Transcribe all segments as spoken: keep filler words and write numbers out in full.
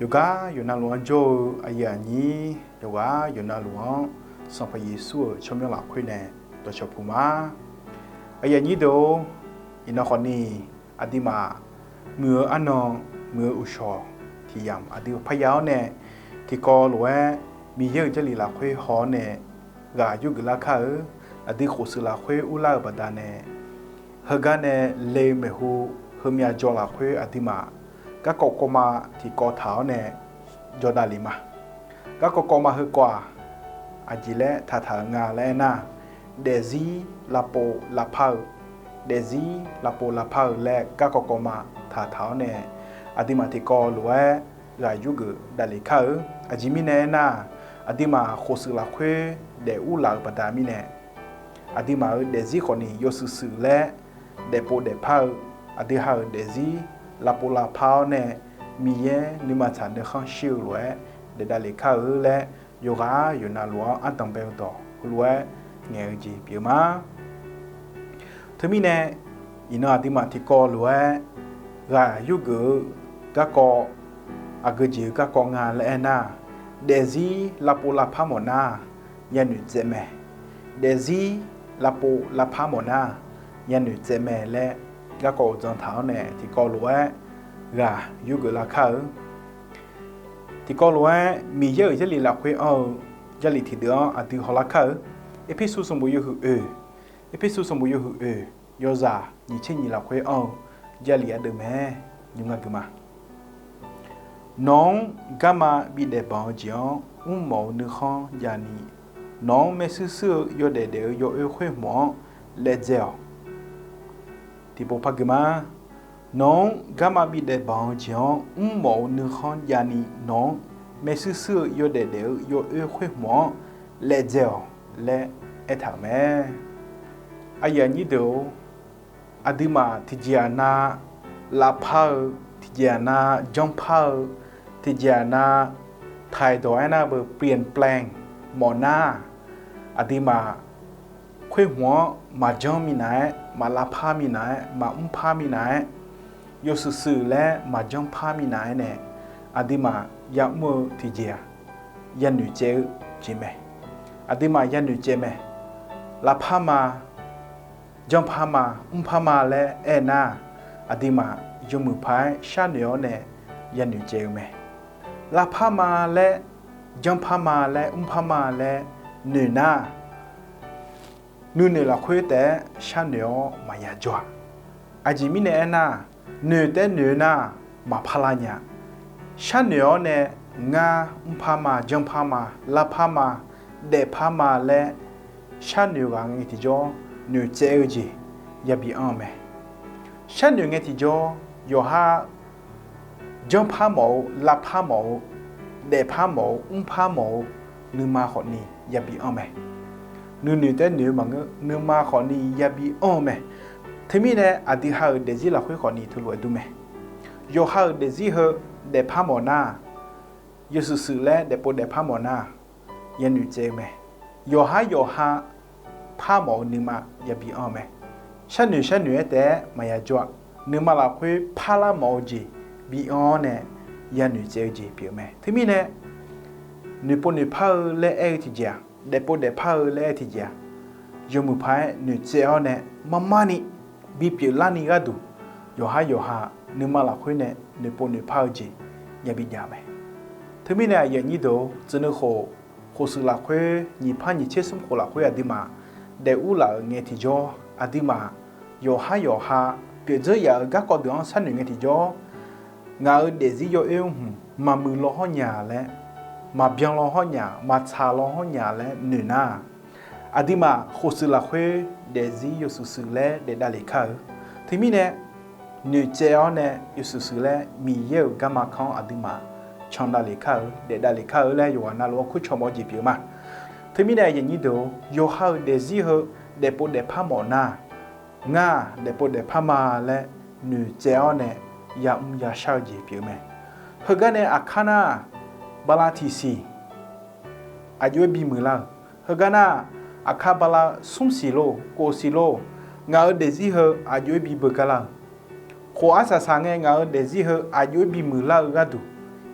Yawqgar yawqnavluf-anr jawr-eu aqyuif aqnyir, yawqghaq yawqnavluf-anr Sanqpaq Yeqsur-euq tsawrmyanr lafkhoer nae dawqcawq puq ma. Aqyuif aqnyir deuq-or, iqnan khawfni aqduimaf muiq-eu arnan, muiq-eu uqshawq tiq yamq aqdui parya-awr nae, tiqkawv lof-aer Miqyaer-euq Jarlif lafkhoer haw-awr nae, ghaq yurgeuf lar kar-eu, aqdui khofshuif lafkhoer urlar-eu baqdanae, heugar nae le-eu maeqhu, heumyav jawr lafkhoer aqduimaf garkawv kawvma tiqkawv taq-awr nae jawr davlef ma. Garkawv kawvma heukawv-aq, aqjeq laer taqtaq-euq nga laer aernar, daefzir lavpov lavpar-eu, daefzir lavpov lavpar-eu laer garkawv kawvma taqtaq-awr nae, aqduimaf tiqkawv lof-aer ghaq yurgeuf davlef kar-eu. Aqjeq mirnae aernar, aqduimaf khofshuif lafkhoer daef urlaf-eu baqda mirnae, aqduimaf-euq daefzir khawfni yawshuif shuif laer daefpov daefpar-eu, aqdui ha-euq daefzir lavpov lavpar-awr nae, Miqyaer nuima tsaq nuikhanr shir-eu lof-aer daef davlef kar-eu laer, yawqghaq yawqnavluf-anr ardanq bae-eu dawq heulof-aer ngaeq-eu jeq pyeuf-eu ma. Teumirnae, iqnan aqduimaf tiqkawv lof-aer ghaq yurgeuf-eu garkawv, aqgeu jeq-eu garkawv nga laer aernar, daefzir lavpov lavpar mawfnar yanoeq tsaev mae. Daefzir lavpov lavpar mawfnar yanoeq tsaev mae laer garkawv uqdzan taq-awr nae tiqkawv lof-aer ghaq yurgeuf lar kar-eu. Tiqkawv lof-aer Miqyaer-euq Jarlif lafkhoer anr-eu Jarlif tiqdeuv-anr aqdui hawlar kar-eu. Erpersu sanqbof yawhuiq oe, Erpersu sanqbof yawhuiq oe, yawzaq nyiq tser nyiq lafkhoer anr-eu Jarlif ardeuv mae. Nymr ngar gui ma. Nawq-anr garma bidaef banq-eu jeq-anr mrmawf-eu nuikhanr javni, nawq-anr maershuir shuir-eu yawdaef daef-eu yawoer khoer hmq-anr laejae-awq. Tiqpov par gui ma. Nawq-anr garma bidaef banq-eu jeq-anr mrmawf-eu nuikhanr javni, nawq-anr maershuir shuir-eu yawdaef daef-eu yawoer khoer hmq-anr laejae-awq laer aertaq-euq mae. Aqyuif aqnyir deuq-or, aqduimaf tiqjeq-aq nav lavpar-eu, tiqjeq-aq nav janrpar-eu, tiqjeq-aq nav taqdawq aernar beu เปลี่ยนแปลง mawfnar, aqduimaf khoer hmq-anr maqjanr minav-aer, maqlavpar minav-aer, maqmrpar minav-aer, yawshuif shuif laer maqjanrpar minav-aer nae, aqduimaf yamr-eu tiqjeq-aq, yanoeq caev-eu jeq mae. Aqduimaf yanoeq caev mae. Lavpar ma, janrpar ma, mrpar ma laer aernar, aqduimaf yawmuiq paq-aer sharnoeq-awr nae yanoeq caev-eu mae. Lavpar ma laer, janrpar ma laer, mrpar ma laer noeq nar, nuinoeq lafkhoer taef-aer sharnoeq-awr maqya jawr-a. Aqjeq mirnae aernar, noeq taef-aer noeq nar, maqpar lar nya. Sharnoeq-awr nae, ngar mrpar ma, janrpar ma, lavpar ma, daefpar ma laer sharnoeq ghaq ngae tiqjawr noeqtsaev-eu jeq yabi anr-eu mae. Sharnoeq ngae tiqjawr yawqha janrpar mawf-eu, lavpar mawf-eu, daefpar mawf-eu, mrpar mawf-eu nuima khawfni yabi anr mae. Nuinoeq taef-aer noeq-eu maqngeur, nuima khawfni yabi anr-eu mae. Teumirnae aqdui ha-euq daefzir lafkhoer khawfni teulof-aer dur mae. Yawqha-euq daefzir heu daefpar mawfnar, yawshuif shuif laer daefpov daefpar mawfnar, yanoeq caev-eu mae. Yawqhar yawqha par mawf-eu nuima yabi anr-eu mae. Sharnoeq sharnoeq-aer taef-aer maqya jawr-a. Nuima lafkhoer parlar mawf-eu jeq bi anr-awr nae yanoeq caev-eu jeq pyeuf-eu mae. Teumirnae noeqpov noeqpar-eu laer aer-eu tiqjeq-aq, daefpov daefpar-eu laer aer-eu tiqjeq-aq, yawmuiq paq-aer noeqtsaev-awr nae marmarni bipyeuf larni gharduq, yawqhar yawqha nuima lafkhoer nae noeqpov noeqpar-eu jeq yabi jav-eu mae. Teumirnae aqyuif aqnyir deuq-or, tsuif nuikhof, khofshuif lafkhoer nyiq par nyiq tser smr khof lafkhoer aqduimaf daef urlaf-euq ngae tiqjawr, aqduimaf yawqhar yawqha pyeuf dzeur yaf-euq garkawv deuq-anr sharnoeq ngae tiqjawr, ngaq-euq daefzir yawoer-anr hmq maqmuiq law hawr nya laer, maqbyan law hawr nya, maqtsaq law hawr nya laer noeq nar, aqduimaf khofshuif lafkhoer daefzir yawshuif shuif laer daef davlef kar-eu. Teumirnae noeqtsaev-awr nae yawshuif shuif laer Miqyaer-euq garma kanr-anr aqduimaf can davlef kar-eu, daef davlef kar-eu laer yawqghaq navluf-anr kur cawq mawf-eu jeq pyeuf-eu ma. Teumirnae aqyuif aqnyir deuq-or, yawqha-euq daefzir heu daefpov daefpar mawf nar, ngar daefpov daefpar ma laer noeqtsaev-awr nae yamr yashar-eu jeq pyeuf-eu mae. Heugar nae aqkar nar, bala tiqsiq aqjox-aer bimuiq lar-euq. Heugar nar, aqkar bala smr siq lor, kof siq lor, ngaq-euq daefzir heu aqjox-aer bibeu gar lar-euq. Khof arsaq saq ngae ngaq-euq daefzir heu aqjox-aer bimuiq lar-eu gharduq,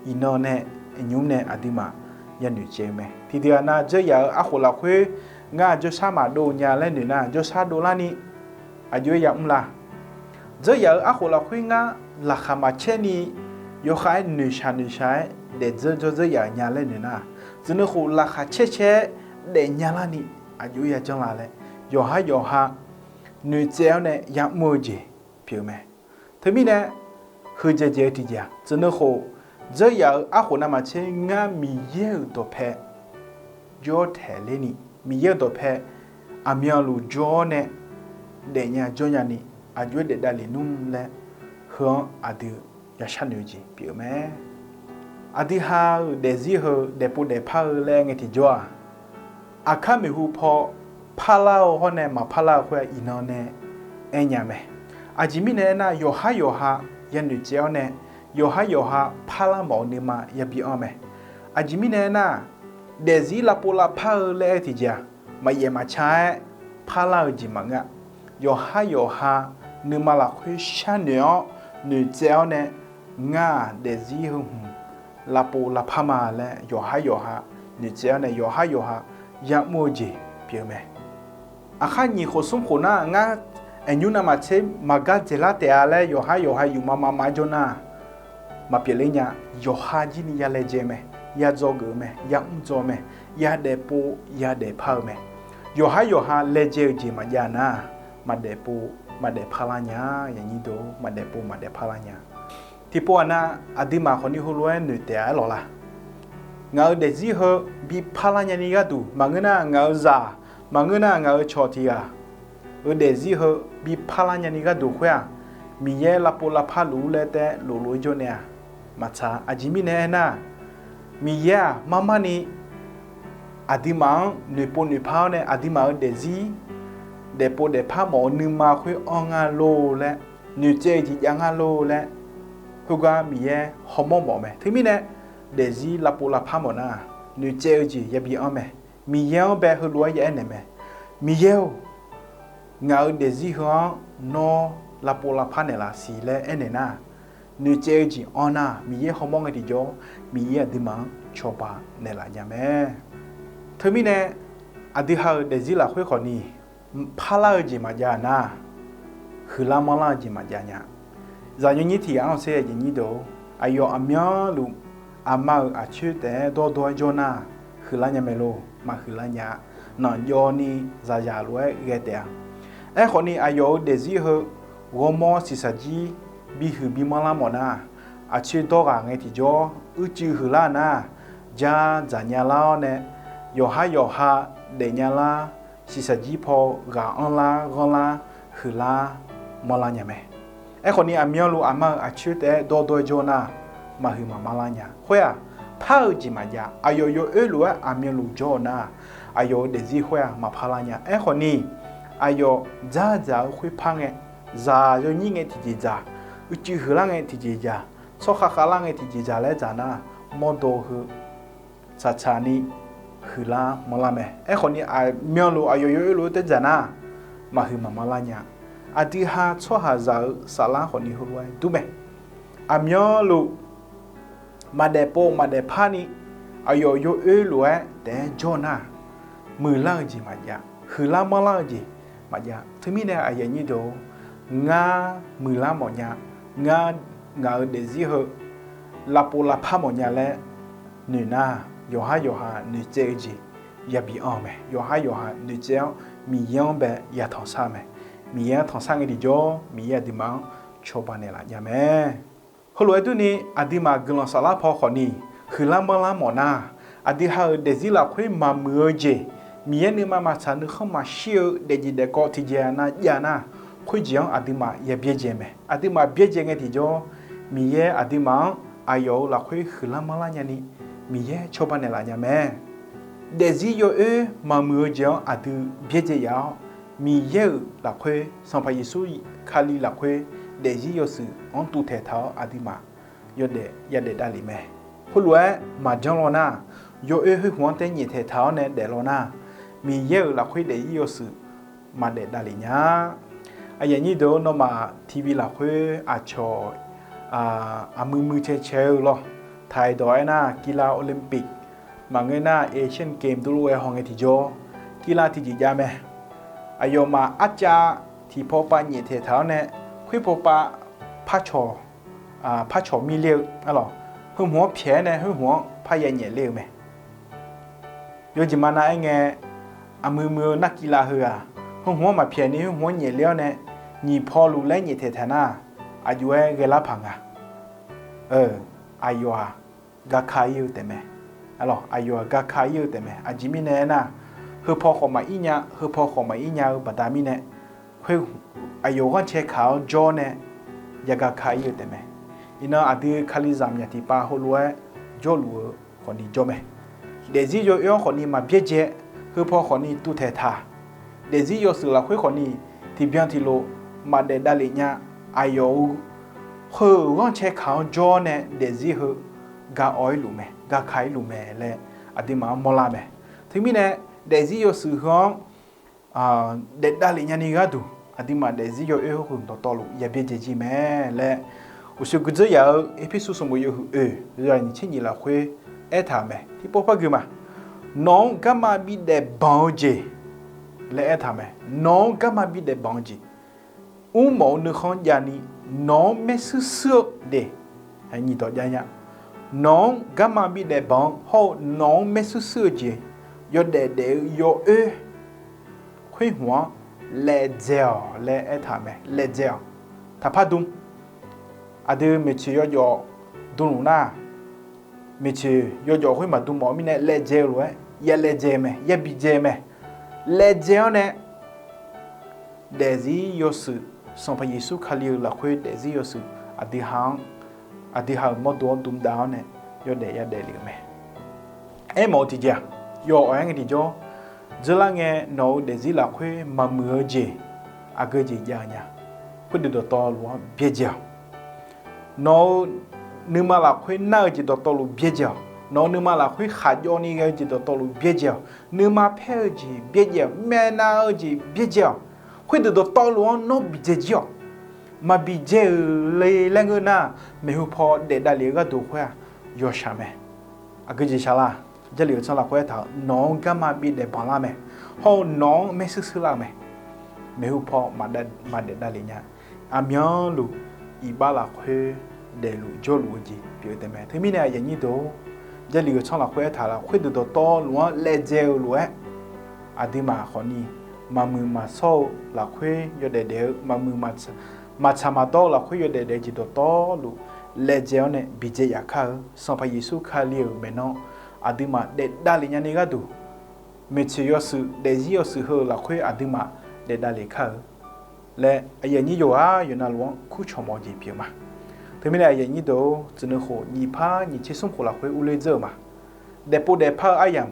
iqnan nae nymr nae aqduimaf yanoeq tsaev-eu mae. Tiqdui-aq nav, dzeuryaq-euq arkhof lafkhoer ngar jawrshar maqdov nya laer noeq nar, jawrshar dovlarni aqjox-aer yamr la? Dzeuryaq-euq arkhof lafkhoer ngar laqkhaq maqcaer ni yawkhav-aer noeqshaq noeqshaq-aer daefdzeur jawrdzeur yaf-euq nya laer noeq nar, tsuif nuikhof laqkhaq caer caer-aer daef nya larni aqjox-aer yajanr la laer yawqhar yawqha noeqtsaev-awr nae yamr-eu jeq pyeuf-eu mae. Teumirnae, heu dzaeqdzaeq-eu tiqjeq-aq, tsuif nuikhof dzeuryaq-euq arkhof navmaqtser ngar Miqyaer-euq dawqpae jawr taeq ler ni, Miqyaer-euq dawqpae aqmyanluf jawr-awr nae daefnya jawrnya ni aqjox-aer daef davlef nmr laer heu-anr aqdui yashar noeq-eu jeq pyeuf-eu mae. Aqdui ha-euq daefzir heu daefpov daefpar-eu laer ngae tiqjawr-aq, aqkar maeqhu paw parlar-eu hawr nae maqparlar-eu khoer-aq iqnan nae aernya mae. Aqjeq mirnae aernar, yawqhar yawqha yanoeq tsaev-awr nae yawqhar yawqha parlar mawf-eu nuima yabi anr mae. Aqjeq mirnae aernar, daefzir lavpov lavpar-eu laer aer tiqjeq-aq, maqyaef maqca-aer parlar-eu jeq maqngeur-a. Yawqhar yawqha nuima lafkhoer sharnoeq-awr noeqtsaev-awr nae ngar-aq daefzir heu hmq lavpov lavpar ma laer yawqhar yawqha noeqtsaev-awr nae yawqhar yawqha yamr-eu jeq pyeuf-eu mae. Aqkhar nyiq khof smr khof nar ngar aqnymr navmaqtser maqgar dzaeqlar taef-a laer yawqhar yawqha yufma mama jawr nar, maqpyeuf ler nya. Yawqha jir ni ya laejae mae, ya dzawgeuf-eu mae, ya mr dzaw mae, ya daefpov ya daefpar-eu mae. Yawqhar yawqha laejae-eu jeq maqjav nar, maqdaefpov maqdaefpar lar nya, yaqnyir deuq, maqdaefpov maqdaefpar lar nya. Tiqpov-aq nav, aqduimaf khawfni heulof-aer noeq taef-a aer lawq la? Ngaq-euq daefzir heu bi parlar nyani gharduq maqngeur nar, ngaq-euq zaq maqngeur nar, ngaq-euq cawq tiq ghaq-euq daefzir heu bi parlar nyani gharduq khoer-aq, Miqyaer lavpov lavpar luf-ur laer taef-aer loflof-aer jawr nae-aq, maqtsaq. Aqjeq mirnae aernar, Miqyaer-aq marmar ni aqduimaf-anr noeqpov noeqpar-awr nae aqduimaf-euq daefzir daefpov daefpar mawf-eu nuima khoer anr nga lor laer, noeqtsaev-eu jeq jav nga lor laer, khoergar Miqyaer hawmawr mawf mae. Teumirnae daefzir lavpov lavpar mawf nar, noeqtsaev-eu jeq yabi anr mae. Miqyaer-anr bae heulof-aer ya aernaeq mae. Miqyaer-or, ngaq-euq daefzir heu-anr nawr lavpov lavpar naeqlaf siq laer aernaeq nar, noeqtsaev-eu jeq anr nar, Miqyaer hawmawr ngae tiqjawr, Miqyaer aqduimaf-anr cawba naeqlaf nya mae. Teumirnae aqdui ha-euq daefzir lafkhoer khawfni parlar-eu jeq maqjav nar, huiqlar manrlar-eu jeq maqjav nya. Zaqyo nyir tiq ghaq-anr ser aqjeq nyir deuq-or, aqyawf aqmyanluf aqma-euq aqcoer taef-aer dawrdawr-aer jawr nar, huiqlar nya mae lor? Maqhuiqlar nya-a. Nanqjawv ni zaqzaq lof-aer ghae taef-a. Aerkhawfni aqyawf-euq daefzir heu ghawrmawr shiqshaq jir bihuiq bimanr lar mawf nar, aqcoer dawr ghaq ngae tiqjawr uicuiv huiqlar nar, ja dzaq nya lar-awr nae, yawqhar yawqha daef nya lar, shiqshaq jir paw ghaq anrlar ghanrlar huiqlar manrlar nya mae. Aerkhawfni aqmyanluf aqma-euq aqcoer taef-aer dawrdawr-aer jawr nar, maqhuiq maqmanrlar nya. Khoer-aq, par-eu jeq maqjav. Aqyawf yawoer lof-aer aqmyanluf jawr-eu nar, aqyawf-euq daefzir khoer-aq maqpar lar nya. Aerkhawfni aqyawf dzardzaq-eu khoer par ngae, zaq yawnyir ngae tiqjeq dzaq, uicuiv huiqlar ngae tiqjeq dzaq, tsawrkhav khavlar ngae tiqjeq dzaq laer dzaq nar, mawrdo heu tsaqtsaq ni huiqlar manrlar mae. Aerkhawfni aqmyanluf aqyawf yawoer lof-aer taef dzaq nar, maqhuiq maqmanrlar nya. Aqdui ha tsawrhaqzaq-euq saflar khawfni heulof-aer dur mae. Aqmyanluf maqdaefpov maqdaefpar ni aqyawf yawoer lof-aer taef-aer jawr nar, muiqlar-eu jeq maqjav, huiqlar manrlar-eu jeq maqjav. Teumirnae aqyawf nyir deuq-or, ngar muiqlar mawfnya, ngar ngaq-euq daefzir heu lavpov lavpar mawfnya laer noeq nar, yawqhar yawqha noeqtsaev-eu jeq yabi anr-eu mae. Yawqhar yawqha noeqtsaev-awr Miqyaer-anr bae yatanq shar-eu mae. Miqyaer-anr tanqshar ngae tiqjawr, Miqyaer aqduimaf-anr cawba naeqlaf nya mae. Heulof-aer durni, aqduimaf guiqlanq saflar paw khawfni huiqlar manrlar mawf nar, aqdui ha-euq daefzir lafkhoer maqmuiq-eu jeq, Miqyaer nuima maqtsaq nuikhanr maqshir-eu daefjeq daefkawv tiqjeq-a nav jav nar, khoerjeq-anr aqduimaf ya byaerdzae mae. Aqduimaf byaerdzae ngae tiqjawr, Miqyaer aqduimaf-anr aqyawf-euq lafkhoer huiqlar manrlar nyani, Miqyaer cawba naeqlaf nya mae. Daefzir yawoer maqmuiq-eu jeq-anr aqdui byaerdzae yaf-awr, Miqyaer-euq lafkhoer, Sanqpaq Yeqsur Kali lafkhoer daefzir yawshuif-anr tuvtaeq taq-awr aqduimaf yawdaef yadaef davlef mae. Khoerlof-aer maqjanr law nar, yawoer khoer hmq-anr taef nyaeftaeq taq-awr nae daef law nar, Miqyaer-euq lafkhoer daefzir yawshuif maqdaef davlef nya. Aqyuif aqnyir deuq-or, nawmaf tiqbi lafkhoer aqcawq aqmuiq muiq cae cae-eu lawr, Taqhaiq dawq aernar, กีฬาโอลิมปิก maqngeur nar Asian Game durlof-aer hawngae tiqjawr, กีฬา tiqjeq jav mae. Aqyawfmaf arcav tiqpaw pav nyaef taeq taq-awr nae, khoerpaw pav par cawq, par cawq mir ler-eu, arlawq, heu hmq-anr pyaeq-aer nae heu hmq-anr parya nyaef ler-eu mae. Yawjeq ma nav-aer ngae, aqmuiq muiq-eu nar กีฬา heu-aq, heu hmq-anr maqpyaeq ni heu hmq-anr nyaef ler-awr nae, nyiq paw luf laer nyaef taeq taq nar, aqjox-aer ghae lar paq nga. Aqyawf-aq, gaka ir-eu taefmae. Aqlawq, aqyawf-aq gaka ir-eu taefmae. Aqjeq mirnae aernar, heu paw khawf maqir nya, heu paw khawf maqir nya-eu baqda mirnae, khoer aqyawf ghanrcae kaq-awr jawr nae, ya gaka ir-eu taefmae. Iqnan aqdui Kalizaq myaq tiqpav heulof-aer jawrluf-eu khawfni jawr mae. Daefzir yawoer-anr khawfni maqbyaerdzae, heu paw khawfni tuvtaeq taq, daefzir yawshuif lafkhoer khawfni tiqbyan tiqlof maqdaef davlef nya. Aqyawf-euq heu-euq ghanrcae kaq-anr jawr nae daefzir heu ga awv-ir luf mae, gaka-ir luf mae laer aqduimaf-anr mawrlar mae. Teumirnae daefzir yawshuif heu-anr daef davlef nyani gharduq aqduimaf daefzir yawoer heughaq dawqtawvluf yabyaerdzae jir mae laer, uqshoe guidzeur yaf-eu Erpersu sanqbof yawhuiq oeq yawzaq nyiq tser nyiq lafkhoer aertaq-euq mae. Tiqpov par gui ma. Nawq-anr garma bidaef banq-eu jeq laer aertaq mae. Nawq-anr garma bidaef banq-eu jeq, mrmawf-eu nuikhanr javni nawq-anr maershuir shuir-eu de, nyiq dawq jav nya. Nawq-anr garma bidaef banq-anr hawr-eu nawq-anr maershuir shuir-eu jeq, yawdaef daef-eu yawoer khoer hmq-anr laejae-awq laer aertaq mae. Laejae-awq. Taqpar dm. Aqdui maeqtsoeq yawjawf dm luf nar, maeqtsoeq yawjawf khoer maqdm mawf-eu mirnae laejae-eu lof-aer ya laejae mae, ya bijae mae. Laejae-awr nae daefzir yawshuif, Sanqpaq Yeqsur Kali-euq lafkhoer daefzir yawshuif aqdui ha-anr, aqdui ha-euq mawrdo-anr dmdav-awr nae yawdaef yadaef lef-eu mae. Aermawf-eu tiqjeq-aq, yawf awq-aer ngae tiqjawr, dzeurlar ngae nawq-euq daefzir lafkhoer maqmuiq-eu jeq aqgeu jeq jav-eu nya. Khoerdeuq dawqtawvluf-anr byaerdzae-awq. Nawq-euq nuima lafkhoer nar-eu jeq dawqtawvluf byaerdzae-awq. Nawq-euq nuima lafkhoer khaqjawv ni ghae-eu jeq dawqtawvluf byaerdzae-awq. Nuima paer-eu jeq byaerdzae-awq. Maeqnav-eu jeq byaerdzae-awq. Khoerdeuq dawqtawvluf-anr nawr bidzae jir-awq. Maqbi dzae-euq le laer ngeur nar, maeqhu paw daef davlef-eu gharduq khoer-aq, yawshaq mae. Aqgeu jeq shaq la? Jarlif-euq tsanr lafkhoer aertaq-euq, nawq-anr garma bidaef banq lar mae. Hawr-eu nawq-anr maershuir shuir lar-eu mae. Maeqhu paw maqdaef davlef nya. Aqmyanluf iqbax lafkhoer daefluf jawrluf-eu jeq pyeuf-eu taef mae. Teumirnae aqyuif aqnyir deuq-or, Jarlif-euq tsanr lafkhoer aertaq laf, khoerdeuq dawqtawvluf-anr laejae-eu lof-aer, aqduimaf khawfni maqmuiq maqshawr-eu lafkhoer yawdaef daef-eu, maqmuiq maqtsaq maqdawr-eu lafkhoer yawdaef daef-eu jeq dawqtawvluf laejae-awr nae bidzae yaf kar-eu. Sanqpaq Yeqsur Kali-euq maeqnan aqduimaf daef davlef nyani gharduq, maeqtsoeq yawshuif, daefzir yawshuif heu-euq lafkhoer aqduimaf daef davlef kar-eu laer, aqyuif aqnyir yawqghaq yawqnavluf-anr kurcawq mawf-eu jeq pyeuf ma. Teumirnae aqyuif aqnyir deuq-or, tsuif nui khof nyiq par nyiq tser smr khof lafkhoer urler dzeur-euq ma. Daefpov daefpar-eu aryamq,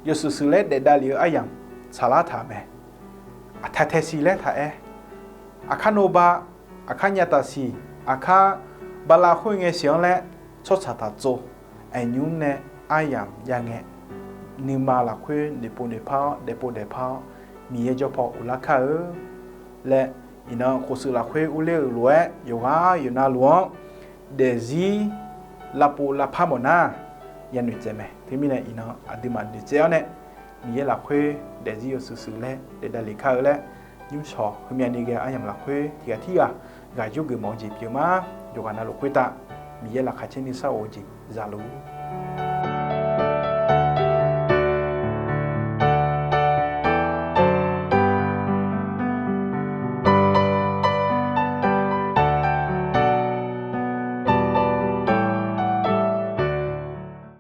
yawshuif shuif laer daef davlef-eu aryamq tsaqlar taq mae. Aqtae tae siq laer taq aer, aqkar noba, aqkar nya taq siq, aqkar bala khoerngae siq-anr laer tsawrtsaq taq tsov. Aernyir nae aryamq jav ngae, nuima lafkhoer noeqpov noeqpar-awr daefpov daefpar-awr Miqyaer jawr paw uvlar kar-eu laer, iqnan khofshuif lafkhoer urler-euq lof-aer yawqghaq yawqnavluf-anr daefzir lavpov lavpar mawf nar, yanoeq tsaev mae. Teumirnae iqnan aqduimaf noeqtsaev-awr nae Miqyaer lafkhoer daefzir yawshuif shuif laer daef davlef kar-eu laer, nymrshawq heumya ni ghae aryamq lafkhoer tiqghaq tirghaq ghaq jawrgeuf mawf-eu jeq pyeuf ma. Yawqghaq navluf khoertav Miqyaer laqkhaq caer nuisar of-eu jeq zaluf